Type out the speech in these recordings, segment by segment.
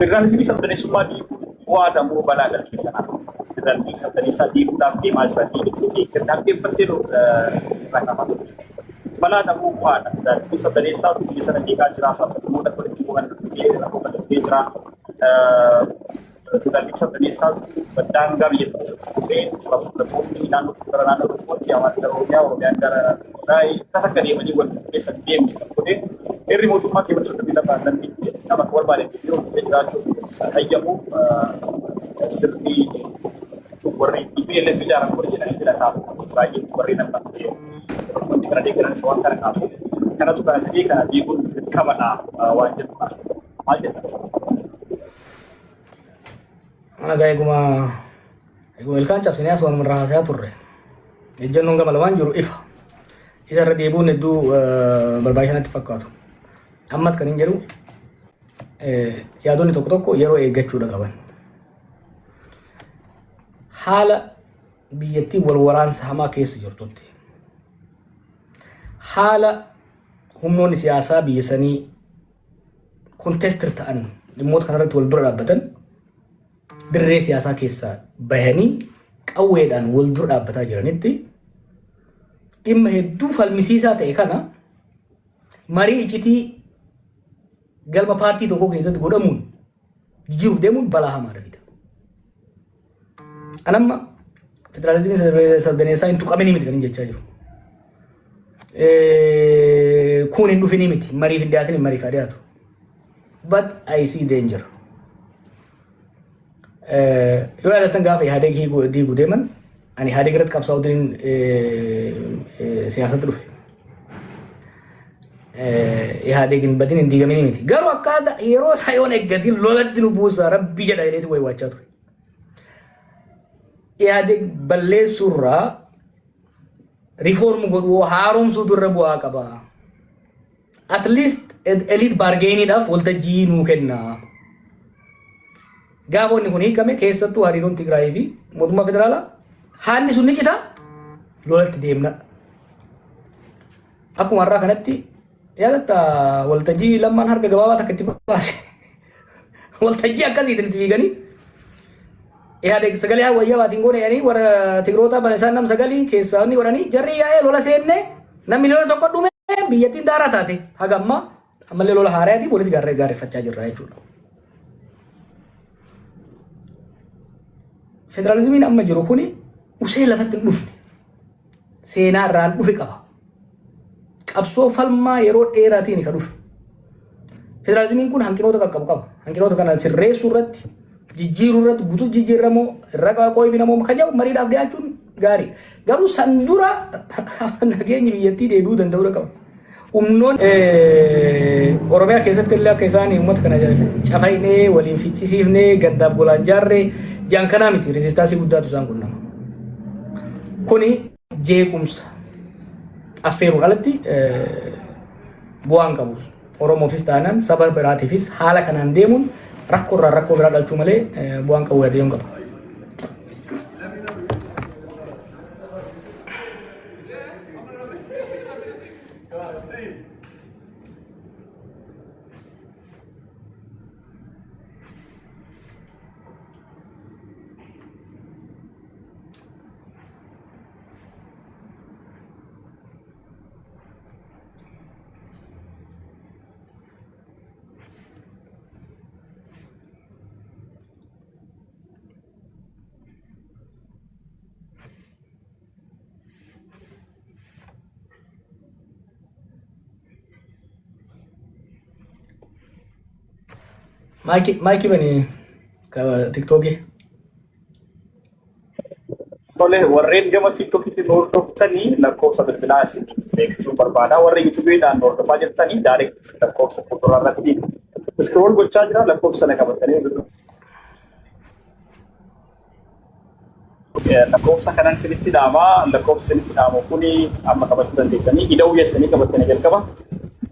Federaalizimii sabdaneessummaa diiguun bu'aadha moo balaadha biyya sanaaf? Federaalizimii sabdaneessaa diiguudhaaf deemaa jira jettee dhaggeeffattee irraa kaafaa turte. Balaadha moo bu'aadha? Federaalizimii sabdaneessaatu biyya sana jeeqaa jira. Sabdaneessummaa walitti bu'an fidee rakkoo kana fidee jira. Federaalizimii sabdaneessaatu daangaa biyyattii keessatti fuudhee sababa sablammoonni naannoo tokko gara naannoo tokkootti, Amaarri gara Oromiyaa, Oromiyaan gara Tigraay akkas akka deemanii wal keessa deemne kan godhe heerri mootummaa keewwata 32 namni nama akka barbaade deemee hojjetee jiraachuuf hayyamu sirni warri TPLF ijaaran kun jedhanii jira kaasu baay'ee warri nama wanti kana deeggaranis waan kana kaasu kanatu kana fidee kana diiguun dirqamadha waan jedhu maal jettan? Ana gaa eeguma eeguma ilkaan cabsinee as waanuma irraa haasayaa turre. Ejjennoon gama lamaan jiru ifa. Isa irra deebi'uun hedduu barbaachisaa natti fakkaatu. Ammas kan hin jedhu yaadonni tokko tokko yeroo eeggachuudha qaban. Haala biyyattii wal waraansa hamaa keessa jirtutti. Haala humnoonni siyaasaa biyya sanii contested ta'an dhimmoota kanarratti wal dura dhaabbatan dirree siyaasaa keessaa bahanii qawweedhaan wal dura dhaabbataa jiranitti dhimma hedduu falmisiisaa ta'e kana marii icitii galma paartii tokkoo keessatti godhamuun jijjiiruuf deemuun balaa hamaadha fida. Anamma federaalizimii sabdaneessaa hin tuqaminii miti kan hin jechaa jiru. Kun hin dhufinii miti mariif hin dhiyaatin mariif haa dhiyaatu. But I see danger. Yoo yaadattan gaafa Ihaadeeg diiguu deeman ani Ihaadeeg irratti qabsaa'uutiin siyaasatti dhufe. Ihaadeeg hin badin hin diigaminii miti. Garuu akkaataa yeroo isaa yoon eeggatiin lolatti nu buusa rabbi jedha jedheeti waywaachaa ture. Ihaadeeg balleessuurraa riifoorm godhuu haaromsuutu irra bu'aa qaba. At least elite bargainiidhaaf waltajjii nuu kenna. Gaafa wanni kun hiikame keessattuu hariiroon Tigraayii fi mootummaa federaalaa haalli sun ni cita lolatti deemna. Akkuma har'aa kanatti yaadatta waltajjii lammaan harka gabaabaa takka itti baase. Waltajjii akkasiitiin itti fiiganii Ihaadeeg sagalee wayyaa baatiin goone jedhanii warra Tigroota ban isaan nam sagalii keessaa inni godhanii jarri yaa'ee lola seenne nam 1 miliyoona dhume biyyattiin daaraa taate haga ammaa ammallee lola haarayaatiif walitti gaarreeffachaa jirra jechuudha. Federaalizimiin amma jiru kuni usee lafatti hin dhufne seenaa irraan dhufe qaba. Qabsoo falmaa yeroo dheeraatiin kan dhufe. Federaalizimiin kun hanqinoota qaqqabu qaba. Hanqinoota kana sirreessuu irratti, jijjiiruu irratti, guutuu jijjiirramoo, irra qooybinamoo kan jedhu mariidhaaf dhiyaachuun gaarii. Garuu san dura nageenyi biyyattii deebi'uu danda'uu qaba. Humnoon Oromiyaa keessatti illee akka isaan uummata kana cafaynee waliin ficcisiifnee gandaaf golaan jaarree jaan kanaa miti reezistaansii guddaatu isaan qunnama. Kuni jeequmsa affeeruun alatti bu'aan qabu. Oromoofis taanaan saba biraatiifis haala kanaan deemuun rakkoo irraa rakkoo biraa dhalchuu malee bu'aan qabu yaadee qaba. Maayikii maayikii bani ka tiktookii. Tole warreen gama TikTokiitiin nu hordoftanii lakkoofsa bilbilaa isin beeksisuu barbaada. Warri YouTubeedhaan nu hordofaa jirtanii direct lakkoofsa fuuldura irratti scroll gochaa jira lakkoofsa sana qabatanii lakkoofsa kanan isinitti dhaama. Lakkoofsa isinitti dhaamu kuni amma qabachuu dandeessanii ida'uu jettanii qabattanii jalqaba.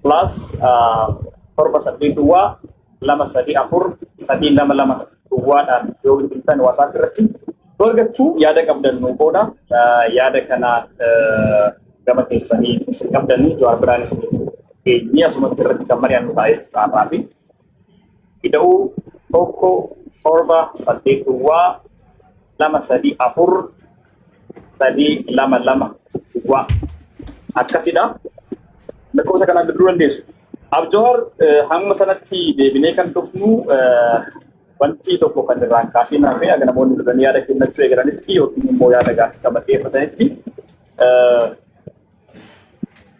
Plus 7 8 duwwaa 2 3 4 3 2 2 duwwaadhaan yoo bilbiltan WhatsApp irratti nu argattu. Yaada qabdan nu qooda. Yaada kana gama keessanii isin qabdanii Jawaar biraan isiniif geenyee asumatti irratti kan mari'annu ta'a jechuudha har'aa fi ida'uu 1 7 8 0 2 3 4 3 2 2 0 akkasidha. Lakkoofsa kanaan bilbiluu dandeessu. Abjohar, hamma sanatti deebinee kan dhufnu, wanti tokko kan irraan kaasee hafe, aga namoonni duranii yaada kennachuu eegalanitti yookiin immoo yaada gaaffii qaban dhiyeeffatanitti,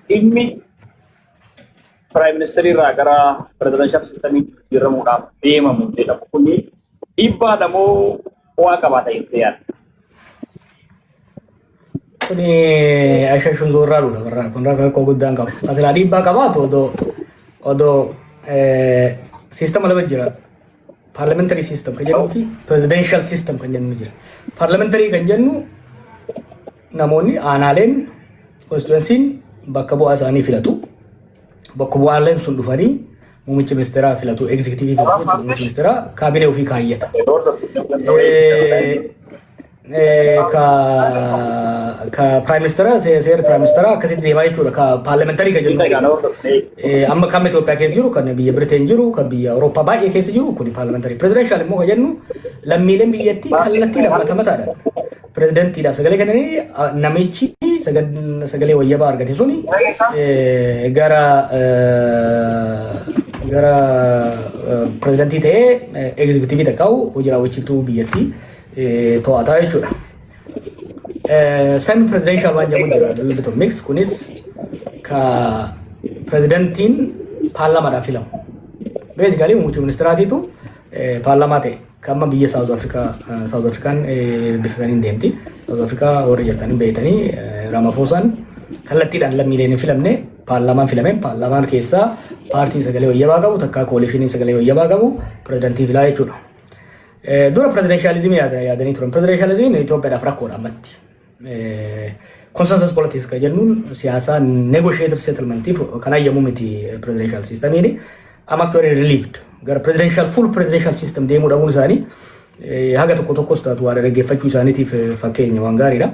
dhimmi prime ministerii irraa gara presidential systemiitti jijjiiramuudhaaf deemamu jedhamu kuni dhiibbaadha moo bu'aa qabaata jettee yaadda? Kuni ashashuun zoorraaluudha barraa kun rakkoo guddaan qabu. Asilaa dhiibbaa qabaatu odoo systema lama jira. Parliamentary system kan jennuu fi presidential system kan jennu jira. Parliamentary kan jennu namoonni aanaaleen, constituencyn bakka bu'aa isaanii filatu. Bakka bu'aaleen sun dhufanii muummicha ministeeraa filatu, executive filatu jechuudha. Muummicha ministeeraa kaabinee ofii kaayyata. Ka prime minister, seera prime minister akkasitti deemaa jechuudha. Ka parliamentary kan jennu. Amma kan Itoophiyaa keessa jiru, kan biyya Britain jiru, kan biyya Awurooppaa baay'ee keessa jiru kuni parliamentary. Presidential immoo kan jennu lammiileen biyyattii kallattii mata mataadhaan pirezidantiidhaaf sagalee kennanii, namichi sagalee wayyabaa argate suni gara pirezidantii ta'ee executive takkaa'u hojii raawwachiiftuu biyyattii to'ataa jechuudha. Semi presidential waan jedhamu jira, little bit of mix. Kunis ka pirezidantiin paarlaamaadhaan filamu. Basically muummicha ministeeraatiitu paarlaamaa ta'e, kan amma biyya South Africa, South Afrikaan bifa saniin deemti. South Africa warri jirtanii beektanii, Ramaphoosaan kallattiidhaan lammiileen hin filamne, paarlaamaan filame. Paarlaamaan keessaa paartiin sagalee wayyabaa qabu takkaa coalitioniin sagalee wayyabaa qabu pirezidantii filaa jechuudha. Dura presidentialismii yaadanii turan. Presidentialismiin Itoophiyaadhaaf rakkoodha ammatti. Consensus politics kan jennuun siyaasaa negotiated settlementiif kan ayyamu miti presidential systemiin. I'm actually relieved. Gara presidential, full presidential system deemuu dhabuun isaanii haga tokko tokkos taatu waan dhaggeeffachuu isaaniitiif fakkeenya waan gaariidha.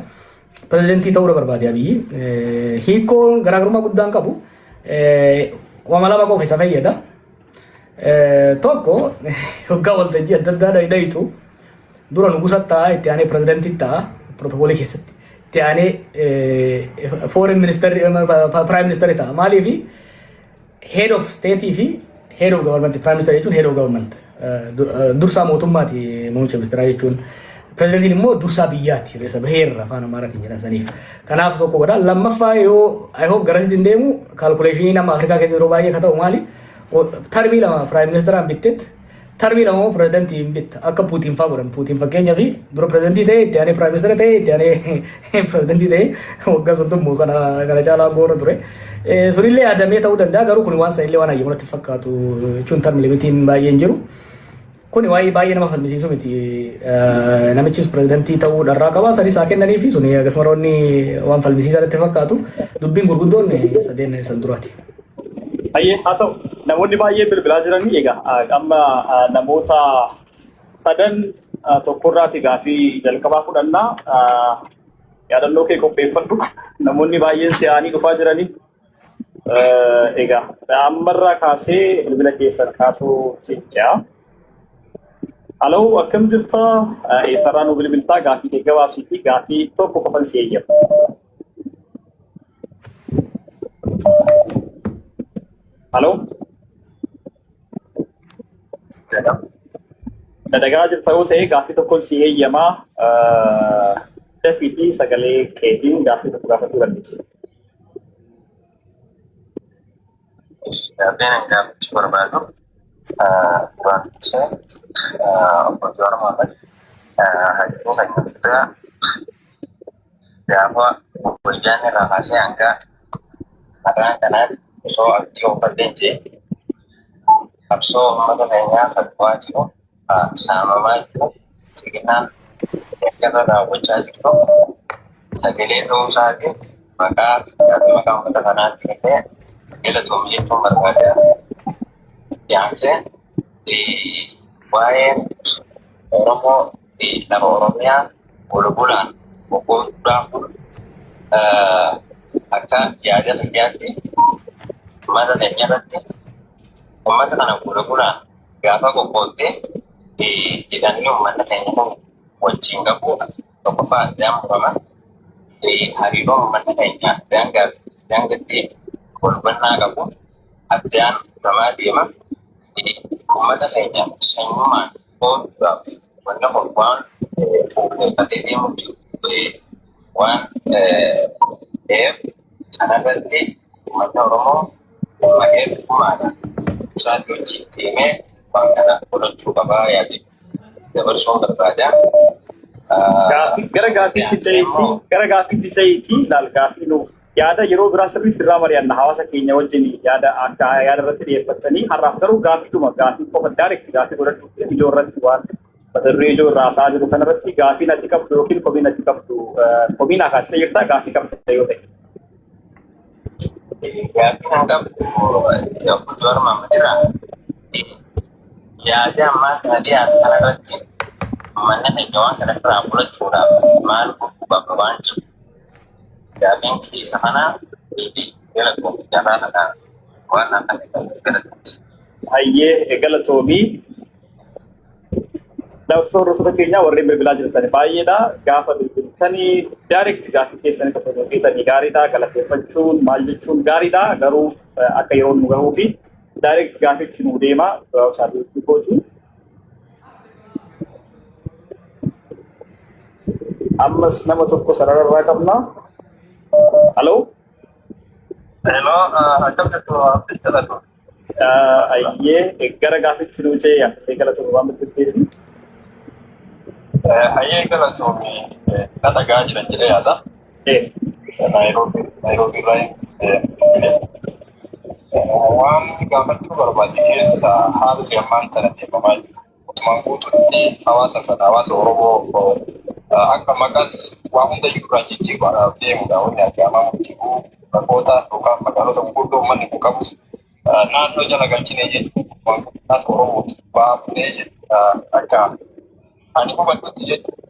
Pirezidentii ta'uu barbaade Abiyyi. Hiikkoon garaagarummaa guddaan qabu waama lama qofa isa fayyada. Tokko, hoggaa waltajjii adda addaa dhayitu dura nugusa ta'a, itti aanee pirezidentii ta'a protokoolii keessatti. Itti aanee foreign minister, prime minister ta'a. Maaliifi head of state fi head of government, prime minister jechuun head of government, dursaa mootummaati muummicha ministeeraa jechuun. Pirezidentiin immoo dursaa biyyaati, ርዕሰ ብሔር afaan Amaaraatiin jedhan saniif. Kanaaf tokko godha. Lammaffaa, yoo I hope garasitti hin deemu, calculationii nama Afrikaa keessa yeroo baay'ee ka ta'u maali? Termii lama prime ministeraan bitteet termii lama immoo pirezidentii hin bitta. Akka Puutiin faa godhan. Puutiin fakkeenyaa fi dura pirezidentii ta'e, itti aanee prime ministera ta'e, itti aanee pirezidentii ta'e, waggaa 30 kana caalaa goora ture. Sunillee yaadamee ta'uu danda'a, garuu kun waan sanillee waan hayyamu natti fakkaatu jechuun term limitiin baay'een jiru. Kuni waa'ee baay'ee nama falmisiisu miti. Namichis pirezidentii ta'uu dharraa qaba. Sanis haa kennanii fi suni akkasumaroonni waan falmisiisaa natti fakkaatu. Dubbiin gurguddoon sadeen san duraati. Baay'ee haa ta'u, namoonni baay'ee bilbilaa jiranii. Egaa amma namoota sadan tokkorraati gaafii jalqabaa fudhannaa. Yaadannoo kee qopheeffadhu, namoonni baay'een si'aanii dhufaa jiranii. Egaa ammarraa kaasee bilbila keessan kaasuu cicci'a. Aloo, akkam jirta? Eessarraa nu bilbiltaa? Gaafii kee gabaabsii fi gaafii tokko qofan si eeyyama. Aloo? Dhagahaa jirta yoo ta'e gaaffii tokkoon si eeyyamaa, dafiitii sagalee keetiin gaaffii tokko gaafachuu dandeessa. Gaaffiin ani gaafachuu barbaadu duraan dursee obbo Jawaar Mohaammed hayyuu keenya guddaa gaafa wayyaan irraa kaasee hanga har'aan kanaatti osoo abdii uffadheen jee qabsoo uummata keenyaa kan du'aa jiru, saamamaa jiru, siginaan yakkarra raawwachaa jiru sagalee ta'uu isaatiin maqaa biyyaa fi maqaa uummata kanaatiin illee galatoomi jechuun barbaada. Itti aansee waa'een Oromoo lafa Oromiyaa gulgulaan qoqqooduudhaan kun akka yaada kiyyaatti uummata keenya irratti uummata kana gulgulaan gaafa qoqqooddee Hidhanni uummata keenya kun wajjin qabu tokkoffaa addaan murama. Hariiroo uummata keenya daangaa daangatti wal hubannaa qabu addaan muramaa deema. Uummata keenya sanyummaan qooduudhaaf wanni kun waan fuulleeffatee deemu jiru waan ta'eef kanarratti uummanni Oromoo dammaqee tokkummaadhaan isaatii wajjin deemee waan kana godhachuu qabaa yaade dabarsuun barbaada. Gara gaaffiitti ce'iitii gara gaaffiitti ce'iitii ilaal, gaaffii nu yaada yeroo biraa sirriitti irraa mari'anna hawaasa keenya wajjin, yaada akka yaada irratti dhiyeeffatanii. Har'aaf garuu gaaffiidhuma, gaaffii qofa, direct gaaffii godhadhu. Ijoo irratti, waan mata duree ijoo irraa haasa'aa jiru kanarratti gaaffii ati qabdu yookiin komiin ati qabdu, komiin akaasitee jirta, gaaffii qabdu yoo ta'e. Gaaffii nan qabu obbo Jawaar Mohaammed irraa, yaada ammaa kana dhiyaate kanarratti uummanni keenya waan kana irraa fudhachuudhaaf maal gochuu qaba waan jiru. Gaaffiin keessa kanaa fi galatoomii carraa kanaa waan akka galatoomii. Hayyee, galatoomii. Daawwattoota, hordoftoota keenya warreen bilbilaa jirtan baay'eedha. Gaafa bilbiltanii direct gaaffii keessanii osoo hojjetanii gaariidha. Galateeffachuun maal jechuun gaariidha. Garuu akka yeroon nu gahuu fi direct gaaffiitti nu deema. Isaatii kooti. Ammas nama tokko sarara irraa qabna. Hello? Hello, akkam jirtu, Abdii Jalatu? Ayyee, gara gaaffiitti nu ce'ee yaaddatee, galatoomii waan bilbilteefi. Hayyee, galatoomii, na dhagaa jiran jedhee yaada. Naayiroobii irraa waan gaafachuu barbaade keessa haalli ammaan tana deemamaa jiru. Mootummaan guutuutti hawaasa kana, hawaasa Oromoo, akka maqaas waa hundayyuu irraa jijjiiruudhaaf deemudha. Wanni argamaa jiru bakkoota yookaan magaalota gurguddoo uummanni kun qabus naannoo jala galchinee jechuudha. Naannoo Oromooti baafnee jechuudha akka ani hubadhutti jechuudha.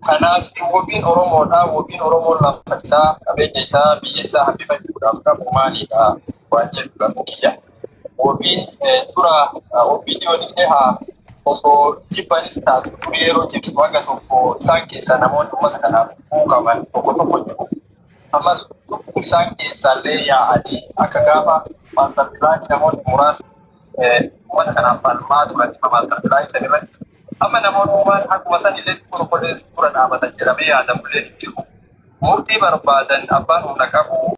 Kanaaf wabiin Oromoodha. Wabiin Oromoon lafa isaa, qabeenya isaa, biyya isaa hambifachuudhaaf qabu maalidha waan jedhudha kiyya. Wabiin dura OPDOn illee haa osoo jibbanis taatu, dur yeroo jibsu haga tokko isaan keessaa namoonni uummata kanaaf quuqaman tokko tokko jiru. Ammas lubbuu isaan keessaallee yaa'anii akka gaafa master planii namoonni muraasni uummata kanaaf falmaa turan dhimma master planii san irratti. Amma namoonni waan akkuma san illee tokko tokkollee dura dhaabatan jedhamee yaadamullee hin jiru. Murtii barbaadan abbaan humna qabu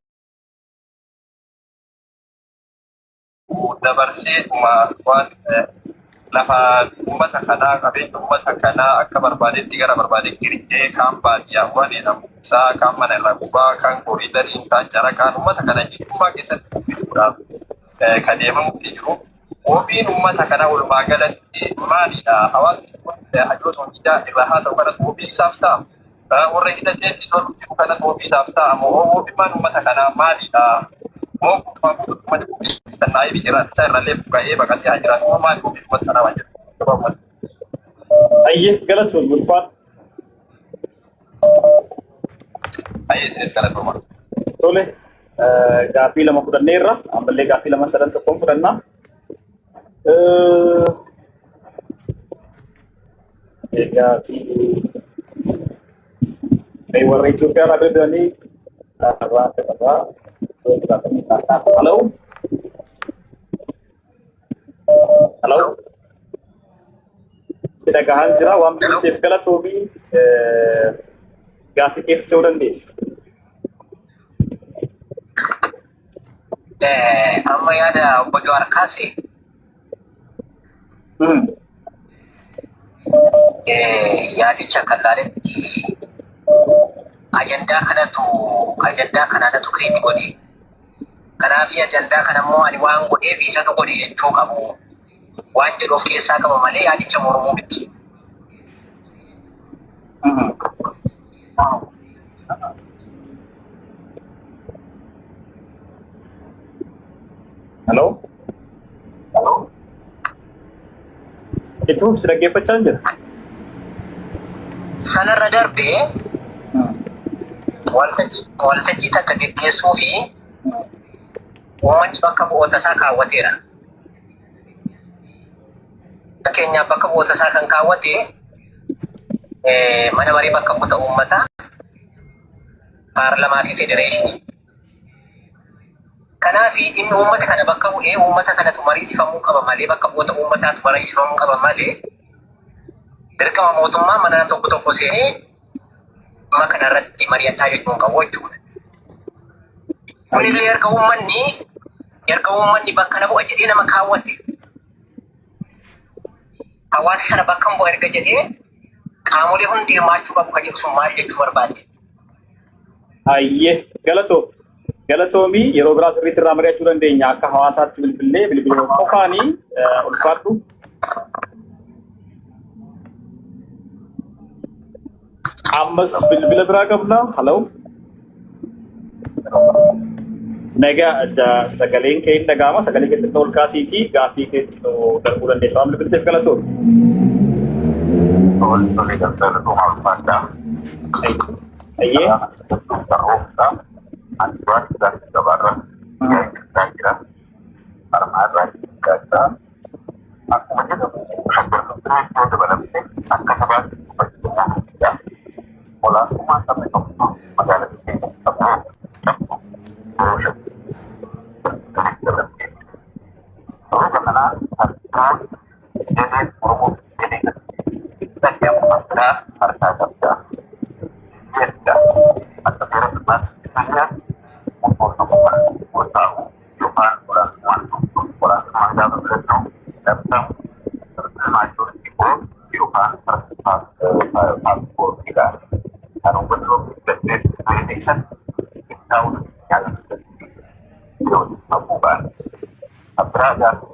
dabarsee waan lafa uummata kanaa, qabeenya uummata kanaa akka barbaadetti gara barbaadetti hir'ee, kaan baadiyyaa waan jedhamu isaa, kaan mana irraa gubaa, kaan koriidariin, kaan caraqaan uummata kana hiyyummaa keessatti kuffisuudhaaf kan deemamutti jiru. Wabiin uummata kanaa walumaa galatti maalidha? Hawaasni kun hayyoota hojii irraa haasa'u kanas wabii isaaf ta'a. Warra hidhateetti tolu jiru kanas wabii isaaf ta'a. Moo wabiin uummata kanaa maalidha? Moo guutumaa guutuutti uummanni kun naayii isaa irraallee buqqa'ee baqatee haa jiraatu? Moo maali wabiin uummata kanaa waan jedhu? Gabaabumatti. Ayyee, galatoon ulfaat. Ayyee, isinis galatooma. Tole, gaaffii lama fudhanneerra. Ammallee gaaffii lama sadan tokkoon fudhanna. Egaa warra Itoophiyaa irraa bilbilanii irraa irraa. Hello? Hello? Si dhagahaan jira. Waan bilbilteef galatoomii, gaaffii keessa ce'uu dandeessa. Amma yaada obbo Jawaar kaase yaadicha kan laaletti ajandaa kanatu, ajandaa kanaanatu create godhe. Kanaaf ajandaa kana immoo ani waan godheef isatu godhe jechuu qabu waan jedhu of keessaa qaba malee yaadicha mormuu miti. Hello? Itti fufsi, dhaggeeffachaa jira. Sanarra darbee waltajjii takka geggeessuu fi uummanni bakka bu'oota isaa kaawwateera. Fakkeenyaaf bakka bu'oota isaa kan kaawwate mana maree bakka bu'oota uummataa, paarlamaa fi federeeshinii. Kanaaf inni uummata kana bakka bu'ee uummata kanatu mariisifamuu qaba malee, bakka bu'oota uummataatu mariisifamuu qaba malee, dirqama mootummaa mana tokko tokko seenee dhimma kanarratti mari'ataa jechuun qabu jechuudha. Kunillee erga uummanni bakka na bu'a jedhee nama kaawwate, hawaasa sana bakka hin bu'a erga jedhee, qaamolee hundi hirmaachuu qabu kan jedhu sun maal jechuu barbaade? Hayyee, galatoo. Galatoomii, yeroo biraa sirriitti irraa mari'achuu dandeenya. Akka hawaasaatti bilbillee bilbila qofaanii ulfaadhu. Ammas bilbila biraa qabna. Hello. Nagaa, sagaleen kee hin dhaga'ama. Sagalee kee xinnoo ol kaasiitii gaaffii keetti nu darbuu dandeessa. Waan bilbilteef galatoomi. Tole, galatoomaa, ulfaadhaa. Hayyee. Ani waan gaarii gabaarra jira. Harmaa jira. Akkuma jedhamu, Shaggar Finfinnee yoo dabalamte akka sabaatti dubbachuu olaantummaa sabni tokko magaalaa keessatti qabu qabdu yeroo Shaggar dabalamte. Sababa kanaa harkaan jedheen Oromoo jedhee dhaggeeffatu harkaa harkaa qabda. Jedha akka seera sirnaatti biyya murtoon tokko kan murtaa'u yookaan olaantummaan tokko olaantummaan gaafa filannoo labsamu majority vote yookaan paaspoortiidhaan kan uummata filatee san qixxaa'uu nyaata yoo ta'uu baate. Abbiraa gaafa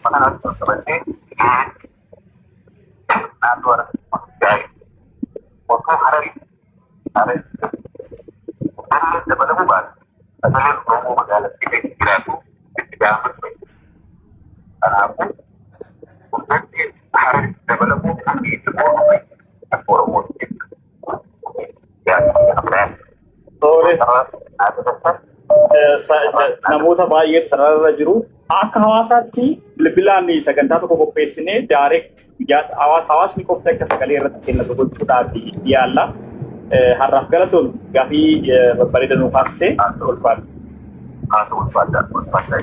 mana kanatti qabatee naannoo Hararitti otoo Hararii dabalamuu baate sagaleen Oromoo magaalattii keessa jiraatu itti gaafatu. Kanaafuu wantoonni Hararii dabalamuu kan itti qoodame akka Oromootti yaadu. Tole. Namoota baay'eetu sarara jiru. Akka hawaasaatti bilbilaan sagantaa tokko qopheessinee direct hawaasni qofti akka sagalee irratti kennatu gochuudhaaf yaalla. Har'aaf galatoon, gaafii babbareeda nuu kaastee, ulfaadha. Haa ta'u, ulfaadha, ulfaadha.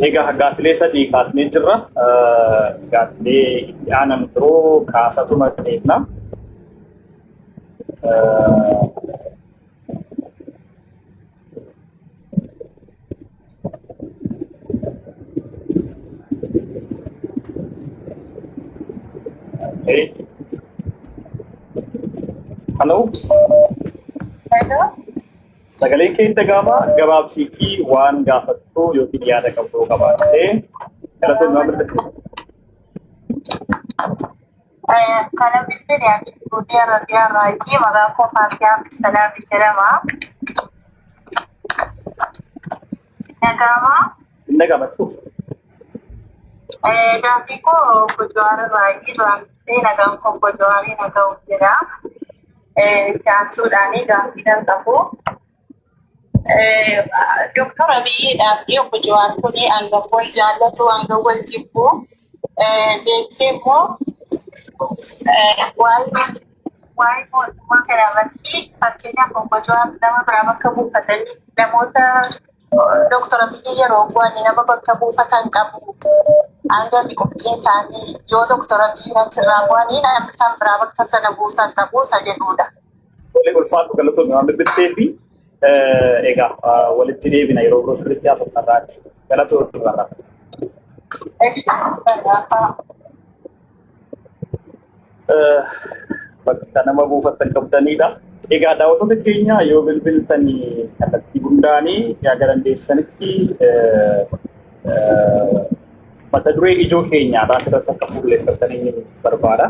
Egaa gaaffilee sadii kaasnee jirra. Gaaffilee itti aanan biroo kaasatuma deemna. Okay. Hello. Hello. Sagaleen kee hin dhaga'ama. Gabaabsiitii waan gaafattu yookiin yaada qabdu qabaattee, galatoon waan bilbilte. Kana bilbile ani Saudi Arabiyaa irraatii, maqaan koo Faatiyaa Abdusalaam jedhama. Dhaga'amaa? Hin dhaga'ama, fuuf. Gaaffii koo obbo Jawaar irraatii, duraan dursee nagaan koo obbo Jawaarii naga'uuf jedha. Chaansuudhaanii gaaffii nan qabu. Doktor Abiyyiidhaaf fi obbo Jawaar kun hangam wal jaallatu, hangam wal jibbu? Beeksee immoo waa'ee mootummaa kana irratti, fakkeenyaaf obbo Jawaar nama biraa bakka buufatanii, namoota Doktor Abiyyi yeroo bu'anii nama bakka buufatan qabu. Hangami qophiin isaanii yoo Doktor Abiyyi achirraa bu'anii namni kan biraa bakka sana buusan qabu isa jedhudha. Tole, ulfaadhu, galatoon waan bilbiltee fi egaa walitti deebina, yeroo biroo sirriitti haasofna irraati. Galatoon irraa. Bakka nama buufattan qabdanidha. Egaa daawwattoota keenya, yoo bilbiltanii kallattii hundaanii yaada dandeessanitti mata duree ijoo keenya irratti akka fuulleeffatanii barbaada.